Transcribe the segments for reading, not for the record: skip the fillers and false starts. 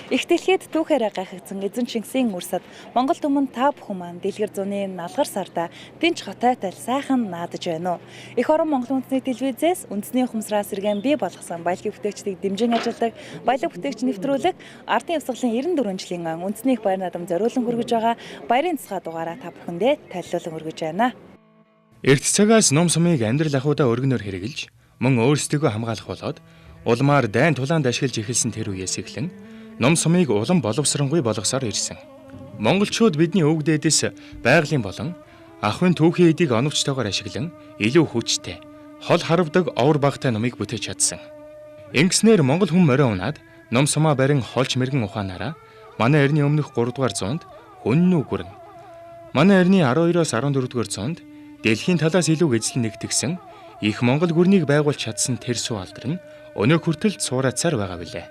Их дэлхийд түүхээрээ гайхагдсан эзэн Чингисийн үрсэд Монгол түмэн та бүхэн маань дэлгэр зуны налгар сарда дэнч хотойтой сайхан наадаж байна уу? Эх орон Монгол үндэсний телевизээс үндэсний ухамсараас сэргээн бий болгосон баялагын бүтээгчдийг дэмжин ажилладаг баялаг бүтээгч нэвтрүүлэг ардын явсгалын 94 жилийн он үндэсний их баяр наадам зориулан хүргэж байгаа баярын тусгай дугаараа та бүхэндээ танилцуулан хүргэж байна. Эрт цагаас ном сумыг амьдрал ахуйдаа өргөнөөр хэрэгжилж, мөн өөрсдийгөө хамгаалах болоод улмаар дайн тулаанд ашиглаж эхэлсэн тэр үеэс эхлэн ном сумыг улам боловсронгүй болгосоор ирсэн. Монголчууд бидний өвөг дээдэс байгалийн болон ахуйн түүхийн эдийг оновчтойгоор ашиглан илүү хүчтэй, хол харавдаг овор багтай номыг бүтээж чадсан. Ингэснээр монгол хүн морио унаад ном сумаа барин холж мэрэгэн ухаанаараа манай эртний өмнөх 3 дугаар зуунд хүннүү гүрэн, манай эртний 12-оос 14 дугаар зуунд дэлхийн талаас илүү эзлэн нэгтгсэн их монгол гүрнийг байгуулж чадсан тэр суу алдар нь өнөө хүртэл цуураацаар байгаа билээ.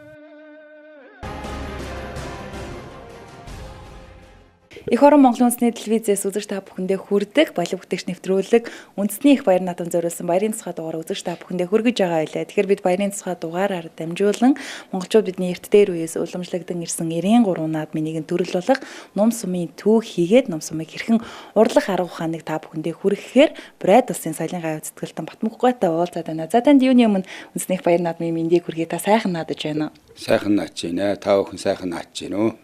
Эх орон Монгол үндэсний телевизээс үзэгч та бүхэндээ хүрдэг баялаг бүтээгч нэвтрүүлэг үндэсний их баяр наадам зориулсан баярын тусгай дугаар үзэгч та бүхэндээ хүргэж байгаа байлаа. Тэгэхээр бид баярын тусгай дугаараар дамжуулан монголчууд бидний эрт дээр үеэс уламжлагдсан ирсэн 93 наадмын нэгэн төрөл болох ном сумын түүх хийгээд ном сумыг хэрхэн урлах арга ухааныг та бүхэндээ хүргэхээр Бурайд улсын соёлын гавь зүтгэлтэн Батмөнхгойтой уулзаад байна. За танд юуны өмнө үндэсний их баяр наадмын мэндийг хүргэе. Та сайхан наадаж байна уу? Сайхан наадж байна. Та бүхэн сайхан наадж байна уу?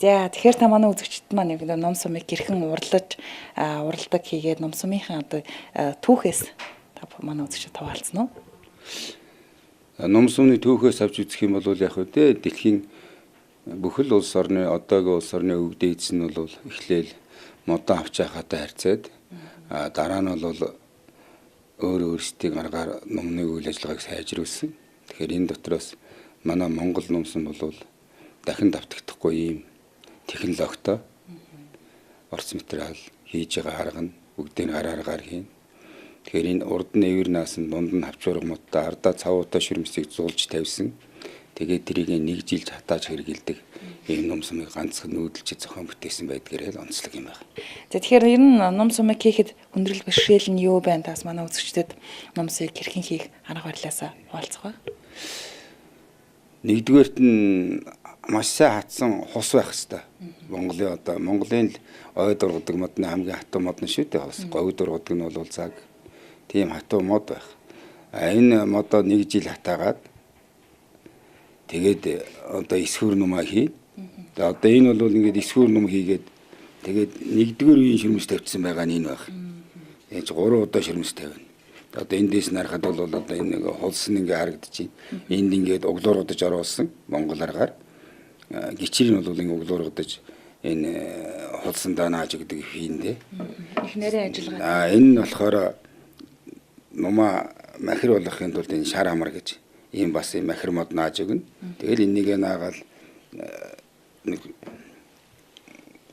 За тэгэхээр та манай үзэгчид маань яг ном сумыг хэрхэн урлаж уралдаг хийгээд ном сумынхаа одоо түүхээс та манай үзэгчид хуваалцсан уу? Ном сумны түүхээс авч үзэх юм бол яг үгүй дэлхийн бүхэл улс орны одоогийн улс орны өвөг дээдс нь бол эхлээл модон авч байхаатай харьцаад дараа нь бол өөр өөрсдийн аргаар номны үйл ажиллагааг сайжруулсан. Тэгэхээр энэ дотроос манай Монгол номсон бол дахин давтагдахгүй ийм технологитой орц материал хийж байгаа арга нь бүгдийг гар аргаар хийн. Тэгэхээр энэ урд нь эвэр наасан, дунд нь хавчуурга модтой, ардаа цавуутай шүрмсийг зуулж тавьсан. Тэгээд тэрийг нэг жилж хатааж хэрэгэлдэг ийм ном сумыг ганцхан нүүдэлч зохион бүтээсэн байдгаараа л онцлог юм байна. За тэгэхээр ер нь ном сумыг хийхэд хүндрэл бэрхшээл нь юу байна? Таас манай үзэгчдэд ном сумыг хэрхэн хийх арга барилаасаа хуваалцах ба. Нэгдүгээрт нь маш сайн хатсан хус байх хэвээр. Монголын одоо Монголын л ойд ургадаг модны хамгийн хатуу мод нь шүү дээ хус. Говьд ургадаг нь бол цаг. Тийм хатуу мод байх. А энэ модоо нэг жил хатаагаад тэгээд одоо эсхүр нумаа хий. Одоо энэ бол ингээд эсхүр нум хийгээд тэгээд нэгдүгээр үеийн ширмэс тавьчихсан байгаа нь энэ байх. Энэ чи 3 удаа ширмэс тавина. Одоо эндээс нарахад бол одоо энэ нэг хулс нь ингээ харагдчихээн. Энд ингээд углуургадаж оруулсан монгол аргаар. Гिचэр нь бол ингээ углуургадаж энэ хулсандаа нааж өгдөг хийндэ. Их нэрийн ажиллагаа. Энэ нь болохоор нумаа махир болгохын тулд энэ шар амар гэж ийм бас ийм махир мод нааж өгнө. Тэгэл энийгээ наагаал нэг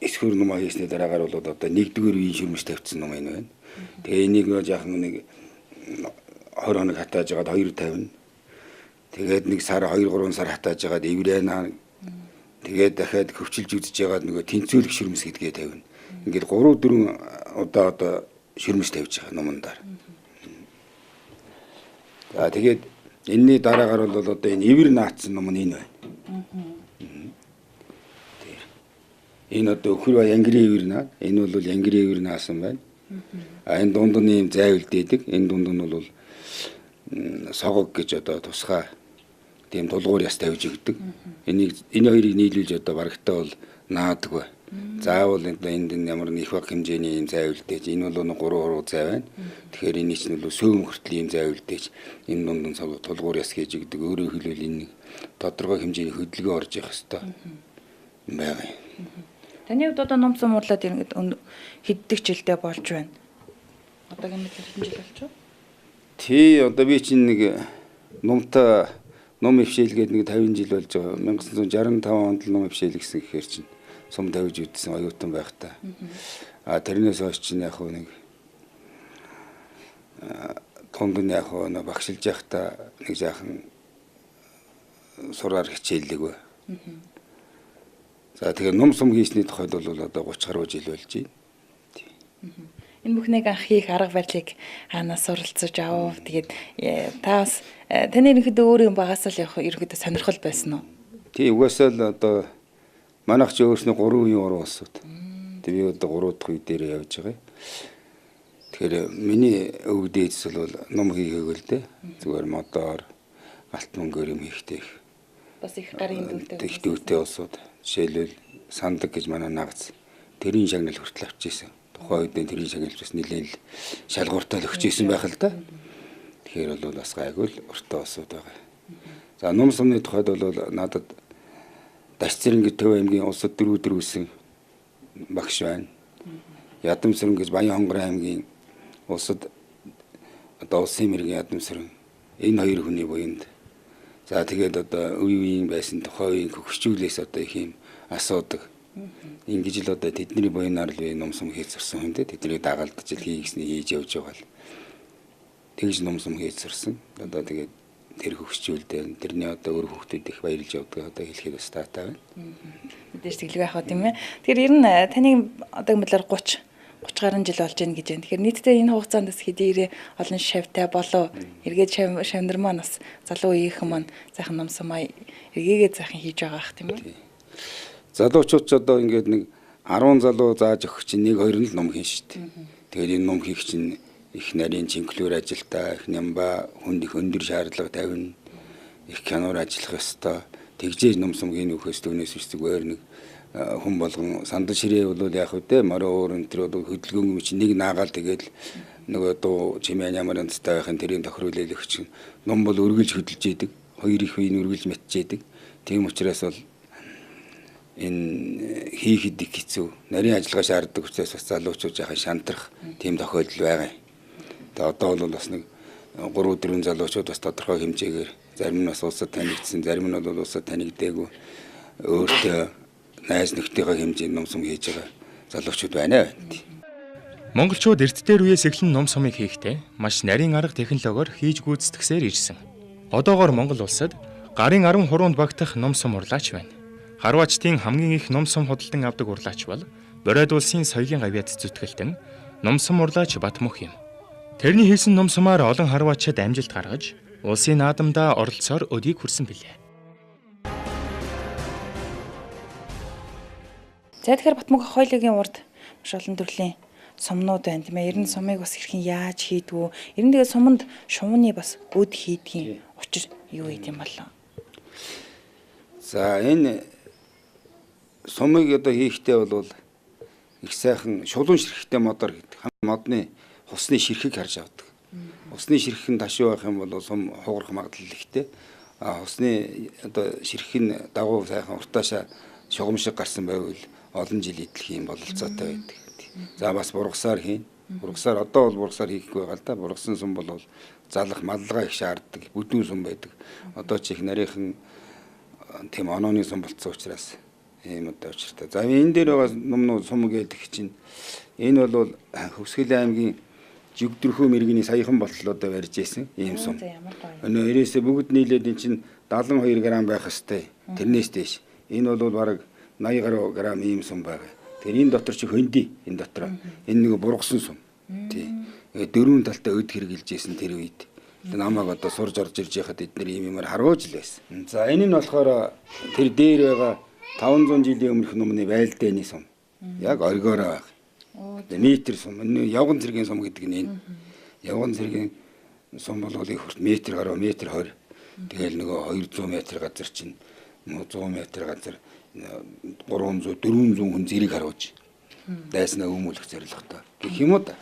эсхүр нумаа хийсний дараагаар бол одоо нэгдүгээр үеийн шүрмэс тавьчихсан нум энэ байна. Тэгээ энийг нөө жаахан нэг 20 хоног хатааж байгаад 2 тавина. Тэгээд нэг сар 2 3 сар хатааж байгаад эврээ наа. Тэгээд дахиад хөвчилж үзэж байгаад нөгөө тэнцвэрлэх шүрмэс гэдгээ тавина. Ингээд 3 4 удаа одоо шүрмэс тавьж байгаа нумандар. За тэгээд энэний дараагаар бол одоо энэ эвэр наацсан ном нь энэ байна. Энэ одоо өхөр ба янгирын эвэр наа. Энэ бол янгирын эвэр наасан байна. А энэ дунд нь ийм зай үлдээдэг. Энэ дунд нь бол согог гэж одоо тусгай тийм тулгуур яс тавьж өгдөг. Энийг энэ хоёрыг нийлүүлж одоо барагтаа бол наадаг бай. Заавал энд ямар нэг их баг хэмжээний ийм зай үлдээж энэ бол 3 3 зай байна. Тэгэхээр энэ чинь бол сөөм хүртэл ийм зай үлдээж энэ дунд нь тулгуур яс хийж өгдөг. Өөрөөр хэлбэл энэ нэг тодорхой хэмжээний хөдөлгөөн орж явах хэвээр байгаа юм. Таны хувьд одоо ном сум урлаад ингээд хэддэг жилдээ болж байна? Одоогийн мэдлэр хэдэн жил болж байна? Тий, одоо би чинь нэг номтой ном ившээлгээд нэг 50 жил болж байгаа. 1965 онд л ном ившээлгэсэн гэхээр чинь сум тавьж үтсэн оюутан байхдаа. А тэрнээс хойш чинь яг нэг тунд нь яг нэг багшилж байхдаа нэг жаахан сураар хичээллэг бай. За тэгэхээр ном сум хийсний тухайд бол одоо 30 гаруй жил болж байна. Энэ бүхнийг анх хийх арга барилыг хаанаас суралцаж авав? Тэгээд та бас таны ерөнхийдөө өөр юм багасаа л явах ерөнхийдөө сонирхол байсан уу? Тий, угаасаа л одоо манайх ч өөрснөө 3 үеийн уран улсууд. Тэг би одоо 3 дахь үе дээр явж байгаа. Тэгэхээр миний өвөг дээдс бол ном хийгээг л дээ. Зүгээр модоор галт мөнгөөр юм хийхтэй их. Бас их гарын дүүтэй. Их дүүтэй улсууд. Жишээлбэл Сандаг гэж манай нагц тэрийн шагнал хүртэл авч ирсэн. Тухайн үед тэрийн шагнал бас нэлээд л шалгууртай л өгч ирсэн байх л да. Тэгэхээр бол бас гайгүй л уртаа улсууд байгаа. За ном сумны тухайд бол надад Дашцэрэн гэж Төв аймгийн улсад 4 өдөр үүсэн багш байна. Ядамсрэн гэж Баян хонгор аймгийн улсад одоо улсын мэрэгэн Ядамсрэн энэ хоёр хүний буянд. За тэгээд одоо үе үеийн байсан тухайн үеийн хөгшчүүлээс одоо их юм асуудаг. Ингэж л одоо тэдний буянаар л би ном сум хийж сурсан хүн дээ. Тэднийг дагалдаж л хий гэсний хийж явж байгаа л. Тэгж ном сум хийж сурсан. Одоо тэгээд тэр хөгшчүүлдэ тэрний одоо өөр хүүхдүүд их баярлж явдаг одоо хэлэхэд бас таатай байна. Мэдээж тэглэг байх уу тийм ээ. Тэгэхээр ер нь таны одоо мэдлэр 30 гаруй жил болж байна гэж байна. Тэгэхээр нийтдээ энэ хугацаанд бас хэдийрээ олон шавтай болов эргээд шавнар маань бас залуу үеийнхэн маань сайхан ном сумаа эргээгээ сайхан хийж байгаа ах тийм ээ. Залуучууд ч одоо ингээд нэг 10 залуу зааж өгөх чинь 1 2 нь л ном хийн шүү дээ. Тэгээд энэ ном хийх чинь их нарийн чингэлүүр ажилтаа, их нямба хүнд их өндөр шаардлага тавина. Их киноор ажиллах ёстой. Тэгжээж ном сум хийн үхээс түүнээс биш зүгээр нэг хүн болгон сандал ширээ бол яах вэ те морио уур энэ төр бол хөдөлгөөн юм чинь нэг наагаал тэгээд нөгөө дуу чимээ ямар янзтай байхын тэрийг тохируулаад өгч чинь ном бол үргэлж хөдөлж идэг. Хоёр их үеийн үргэлж мэтчээдэг. Тийм учраас бол энэ хийхэд их хэцүү. Нарийн ажиллагаа шаарддаг учраас бас залуучууд яхаа шантрах тийм тохиолдол байгаа юм. Тэгээ одоо бол бас нэг 3 4 залуучууд бас тодорхой хэмжээгээр зарим нь бас улсад танигдсан, зарим нь бол улсад танигдээгүй өөртөө найз нөхдийнхөө хэмжээнд ном сум хийж байгаа залуучууд байна. Монголчууд эрт дээр үеэс эхлэн ном сумыг хийхдээ маш нарийн арга технологиор хийж гүйцэтгэсээр ирсэн. Одоогоор Монгол улсад гарын 10 хуруунд багтах ном сум урлаач байна. Харваачдын хамгийн их ном сум худалдан авдаг урлаач бол Боройд улсын соёлын гавьяат зүтгэлтэн ном сум урлаач Батмөх юм. Тэрний хийсэн ном сумаар олон харваачид амжилт гаргаж улсын наадамдаа оролцсоор өдийг хүрсэн билээ. За тэгэхээр Батмөх хоёлын урд маш олон төрлийн сумнууд байна тийм ээ. Ер нь сумыг бас хэрхэн яаж хийдгүү? Ер нь тэгээд суманд шувууны бас өд хийдгийн учир юу юм болоо? За энэ сумыг одоо хийхдээ бол их сайхан шулуун ширхэгтэй модоор гэдэг. Модны хусны ширхэг харж авдаг. Усны ширхэг нь ташуу байх юм бол сум хугарах магадлал ихтэй. А усны одоо ширхэг нь дагуу сайхан уртаашаа шугам шиг гарсан байвал олон жил идэх юм бололцоотой байдаг. За бас бургасаар хийн. Бургасаар одоо бол бургасаар хийхгүй байгаа л да. Бургасан сум бол залах маллага их шаарддаг. Бүдүүн сум байдаг. Одоо ч их нарийнхан тийм онооны сум болцсон учраас ийм одоо учиртай. За энэ дээр байгаа номнууд сум гэдэг чинь энэ бол Хөвсгөл аймгийн Жигдэрхүү мэрэгний саяхан болтлоодоо барьж исэн ийм сум. Өнөө ерөөсөө бүгд нийлээд эн чинь 72 грамм байх хэвээр. Тэрнээс дээш. Энэ бол бараг 80 гаруй грамм ийм сум байгаа. Тэгэхээр энэ дотор чи хөндөй энэ дотор. Энэ нэг бургасан сум. Тий. Дөрвөн талтай өд хэрглэж исэн тэр үед. Намайг одоо сурж орж ирж байхад эднэр ийм юмар харгууж л байсан. За энэ нь болохоор тэр дээр байгаа 500 жилийн өмнөх номны байлдааны сум. Яг оргиороо байх. Метр сум. Энэ явган цэргийн сум гэдэг нь энэ. Явган цэргийн сум бол их хүрт метр гаруй, метр 20. Тэгэл нөгөө 200 метр газар чинь 100 метр газар 300 400 хүн зэрэг харуулж дайснаа өмүүлэх зорилготой гэх юм уу да.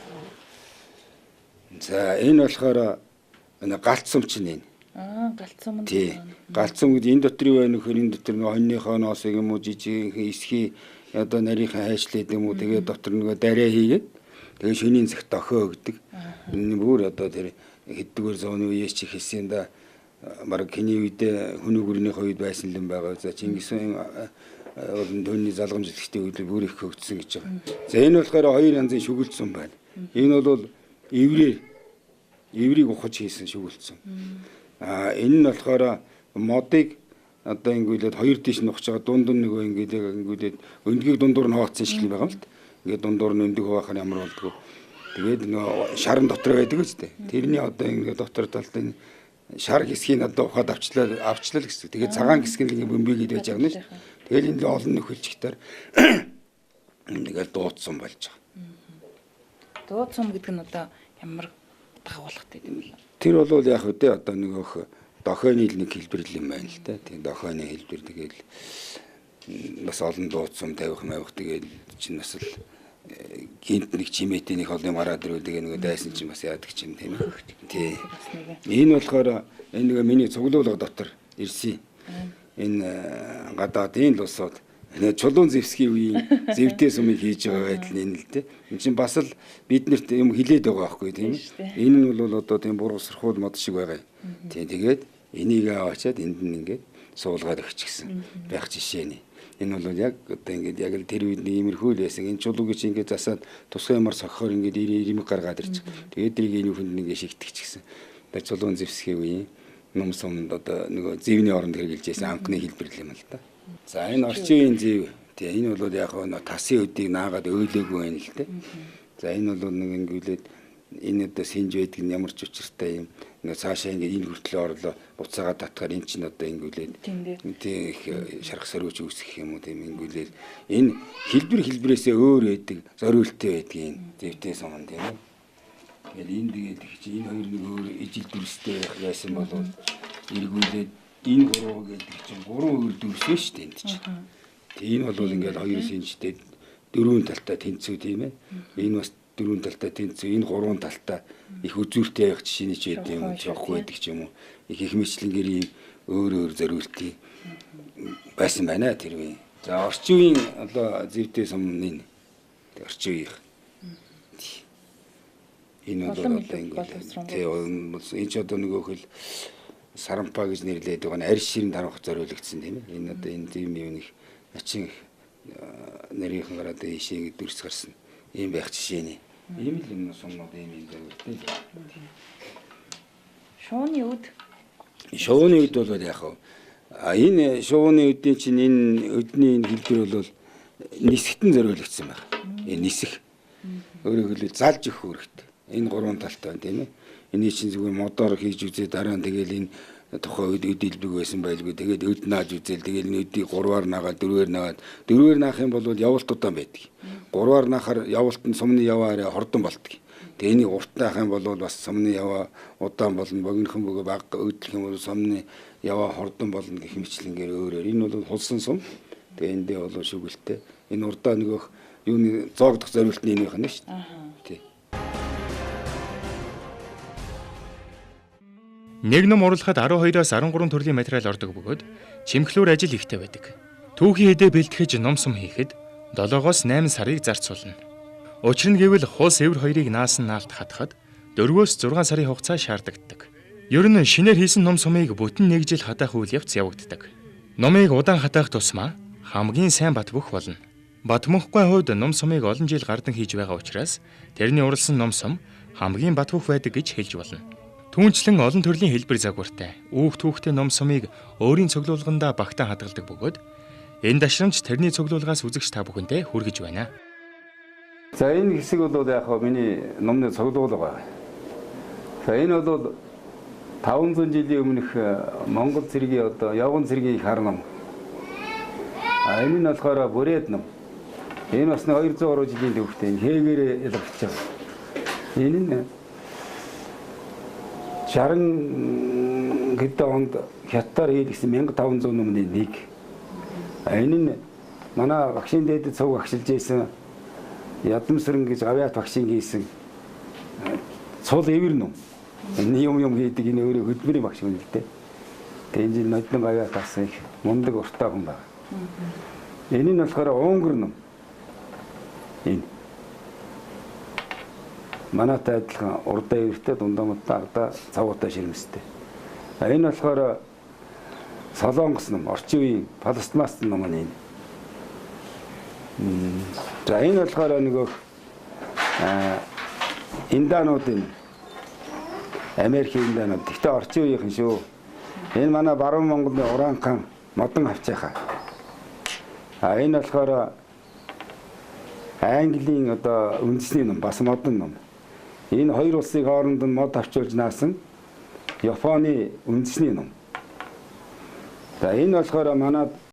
За энэ болохоор энэ галт сум чинь энэ. Аа галт сум. Тий. Галт сум гэдэг энэ дотор юу байна вөхөр энэ дотор нөгөө хоньныхоо ноосыг юм уу жижигхэн эсхий одоо нарийнхан хайшлаад юм уу тэгээ дотор нөгөө дарай хийгээд тэгээ шөнийн цагт охио өгдөг. Энэ бүр одоо тэр хэддүгээр зууны үеэс чи хэлсэн да бараг хэний үедээ хүн үгэрнийхээ үед байсан юм байгаа. За Чингисийн бол түүний залгамжлагчдын үед бүр их хөгжсөн гэж байгаа. За энэ болохоор хоёр янзын шүгэлцсэн байна. Энэ бол эврээр эврийг ухаж хийсэн шүгэлцсэн. А энэ нь болохоор модыг одоо ингэүүлээд хоёр тийш нь ухаж байгаа дунд нь нөгөө ингэүүлээд өндгийг дундуур нь хуваацсан шиг юм байгаа юм л да. Ингээд дундуур нь өндөг хуваахаар ямар болдгоо. Тэгээд нөгөө шаран дотор байдаг үстэй. Тэрний одоо ингээд дотор талд энэ шар хэсгийг одоо ухаад авчлаа гэсэн. Тэгээд цагаан хэсэг нь бөмбөгээд байж байгаа нь шүү. Тэгэл энэ олон нөхөлчгтэр тэгэл дууцсан болж байгаа. Дууцсан гэдэг нь одоо ямар дагуулгатай юм бэ? Тэр бол яг үдэ одоо нөгөөх дохойны нэг хэлбэр юм байна л да. Тийм дохойны хэлбэр тэгэл бас олон дууцсан тавих мавих тэгэл чинь бас л гинт нэг чимээтэй нэг олон юм гараад ирвэл тэгээ нөгөө дайсан чинь бас яадаг чинь тийм ээ. Тий. Энэ болохоор энэ нөгөө миний цуглуулга дотор ирсэн. Энэ гадаадын л улсууд чулуун зэвсгийн үеийн зэвтэй сумыг хийж байгаа байдал энэ л дээ. Энд чинь бас л биднэрт юм хилээд байгаа байхгүй тийм ээ. Энэ нь бол одоо тийм бургасрхуул мод шиг байгаа юм. Тийм тэгээд энийг аваачаад энд нь ингээд суулгаад өгчихсэн байх жишээ нь. Энэ бол яг одоо ингээд яг л тэр үед нэг иймэрхүү л байсан. Энэ чулууг чи ингээд засаад тусгай юмар сохихоор ингээд иримэг гаргаад ирж. Тэгээд тэрийг энэ хүнд ингээд шигтгэчихсэн. Одоо чулуун зэвсгийн үеийн ном сумд одоо нөгөө зэвний оронд хэрэгжилж байсан анхны хэлбэр юм л да. За энэ орчин үеийн зэв. Тэгээ энэ бол яг нөө тасын өдийг наагаад өөлөөгүй байна л дээ. За энэ бол нэг ингэүүлээд энэ одоо синж байдаг нь ямар ч учиртай юм. Ингээ цаашаа ингээ энэ хүртэл орлоо буцаагаа татгаар энэ чинь одоо ингэүүлээд тийм их шарах сорвч үүсгэх юм уу тийм ингэүүлээд энэ хэлбэр хэлбэрээсээ өөр байдаг зориулттай байдаг юм зэвтэй сум тийм ээ. Тэгэл энэ тэгээд их чи энэ хоёр нэг өөр ижил дүрстэй байх байсан бол эргүүлээд энэ гурав гэдэг чинь гурван өөр дүрс шүү дээ энд чинь. Тэг энэ бол ингээл хоёр синжтэй дөрвөн талтай тэнцүү тийм ээ. Энэ бас дөрвөн талтай тэнцүү, энэ гурван талтай их үзүүртэй явах жишээний ч байд юм уу, явахгүй байдаг ч юм уу. Их их мэтлэнгээр ийм өөр өөр зориултын байсан байна тэр үе. За орчин үеийн одоо зэвтэй сум энэ орчин үеийнх. Энэ бол одоо ингээд тийм энэ ч одоо нөгөөх л сарампа гэж нэрлэдэг байгаа нь арь ширэн дарах зориулагдсан тийм ээ. Энэ одоо энэ зэв мэв нэг начин нарийнхан гараад ийшээ дүрс гарсан. Ийм байх жишээний. Ийм л юм сумнууд ийм юм зориулттай л. Шууны үд. Шууны үд бол яг хав. А энэ шууны үдийн чинь энэ өдний энэ хэлбэр бол нисгтэн зориулагдсан байна. Энэ нисэх. Өөрөөр хэлбэл залж өгөх үүрэгтэй. Энэ гурван талтай байна тийм ээ. Эний чинь зүгээр модоор хийж үзээ дараа нь тэгэл энэ тухайн үед өд илбэг байсан байлгүй. Тэгээд өд нааж үзэл тэгэл энэ өдийг гурваар наагаад дөрвөөр наагаад дөрвөөр наах юм бол явалт удаан байдаг. Гурваар наахаар явалт нь сумны яваа арай хордон болдог. Тэгээ энийг урт наах юм бол бас сумны яваа удаан болно. Богинохон бөгөө бага өдлөх юм бол сумны яваа хордон болно гэх мэтлэнгээр өөрөөр. Энэ бол хулсан сум. Тэгээ эндээ бол шүгэлтэй. Энэ урдаа нөгөөх юуны зоогдох зориулт нь энийх нь шүү дээ. Нэг ном урлахад 12-оос 13 төрлийн материал ордог бөгөөд чимхлүүр ажил ихтэй байдаг. Түүхийн эдээ бэлтгэж ном сум хийхэд 7-оос 8 сарыг зарцуулна. Учир нь гэвэл хулс эвэр хоёрыг наасан наалт хатахад 4-өөс 6 сарын хугацаа шаардлагатай. Ер нь шинээр хийсэн ном сумыг бүтэн нэг жил хатаах үйл явц явагддаг. Номыг удаан хатаах тусмаа хамгийн сайн бат бөх болно. Батмөнхгүй хувьд ном сумыг олон жил гардан хийж байгаа учраас тэрний уралсан ном сум хамгийн бат бөх байдаг гэж хэлж болно. Түүнчлэн олон төрлийн хэлбэр загвартай үүх түүхтэй ном сумыг өөрийн цуглуулгандаа багтаан хадгалдаг бөгөөд энэ дашрамж тэрний цуглуулгаас үзэгч та бүхэндээ хүргэж байна. За энэ хэсэг бол яг хаа миний номны цуглуулга байна. За энэ бол 500 жилийн өмнөх Монгол цэргийн одоо явган цэргийн хар ном. А энэ нь болохоор бүрээд ном. Энэ бас 200 гаруй жилийн төвхтэй хээгээрээ ялгаж байгаа. Энэ нь 60 хэдэн онд хятадаар хийлгсэн 1500 номны нэг. Энэ нь манай багшийн дээдэд цуг агшилж байсан Ядамсран гэж авиат багшийн хийсэн цул эвэр ном. Энэ юм хийдэг энэ өөрөө хөдөлмөрийн багш юм л дээ. Тэгээ энэ жил ноднон гавьяат авсан их мундаг уртаа хүн байна. Энэ нь болохоор уунгөр ном. Энэ манайтай адилхан урдаа эвэртэй дундаа модтой ардаа цавуутай ширмэстэй. Энэ болохоор Солонгос ном, орчин үеийн пластмасс ном нь энэ. За энэ болохоор нөгөө индануудын Америкийн инданууд. Гэхдээ орчин үеийнхэн шүү. Энэ манай баруун Монголын ураанхан модон авчаахаа. А энэ болохоор Английн одоо үндэсний ном, бас модон ном. Энэ хоёр улсын хооронд нь мод авчулж наасан Японы үндэсний ном. За, энэ болохоор манай